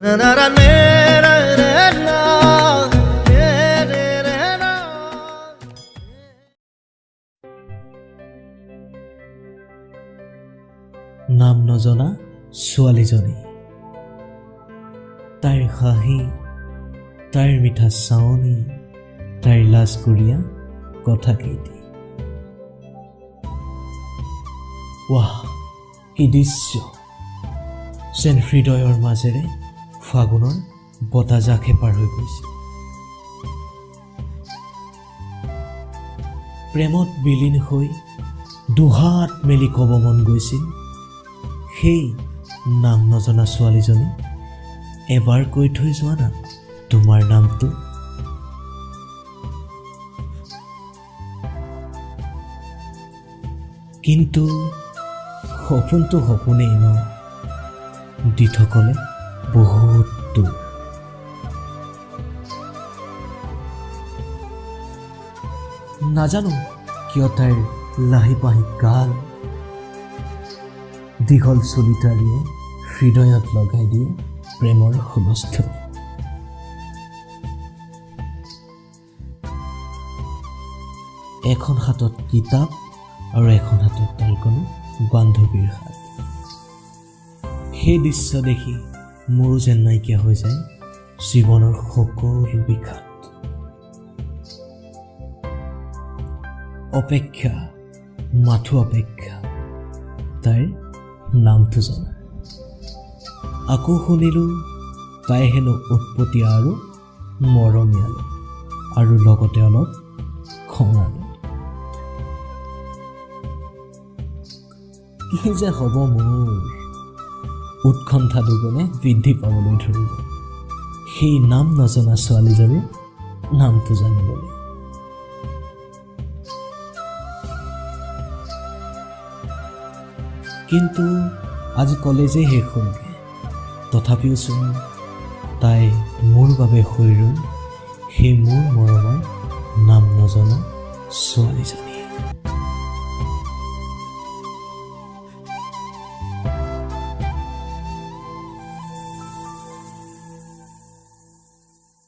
নাম নজনা ছোৱালীজনী, তাইৰ হাঁহি, তাইৰ মিঠা চাৱনি, তাইৰ লাজকুৰীয়া কথাকেইটি, ৱাহ, কি দৃশ্য! যেন হৃদয়ৰ মাজেৰে ফাগুনৰ বতাহজাকহে পাৰ হৈ গৈছে। প্ৰেমত বিলীন হৈ দুহাত মেলি ক'ব মন গৈছিল, সেই নাম নজনা ছোৱালীজনী, এবাৰ কৈ থৈ যোৱা না তোমাৰ নামটো। কিন্তু সপোনটো সপোনেই ন, দিঠকলে বহুত দূৰ। নাজানো কিয় তাইৰ লাহি পাহি গাল, দীঘল চুলিটাৰিয়ে হৃদয়ত লগাই দিয়ে প্ৰেমৰ হুলস্থুল। এখন হাতত কিতাপ আৰু এখন হাতত তাইৰ কোনো বান্ধৱীৰ হাত। সেই দৃশ্য দেখি মোৰো যেন নাইকিয়া হৈ যায় জীৱনৰ সকলো বিষাদ। অপেক্ষা, মাথো অপেক্ষা, তাইৰ নামটো জনা। আকৌ শুনিলোঁ তাই হেনো উৎপতীয়া আৰু মৰমীয়াল আৰু লগতে অলপ খঙাল। কি যে হ'ব মোৰ! উৎকণ্ঠা দুগুণে বৃদ্ধি পাবলৈ ধৰিলে সেই নাম নজনা ছোৱালীজনীৰ নামটো জানিবলৈ। কিন্তু আজি কলেজেই শেষ হ'লগৈ, তথাপিওচোন তাই মোৰ বাবে হৈ ৰ'ল সেই মোৰ মৰমৰ নাম নজনা ছোৱালীজনী।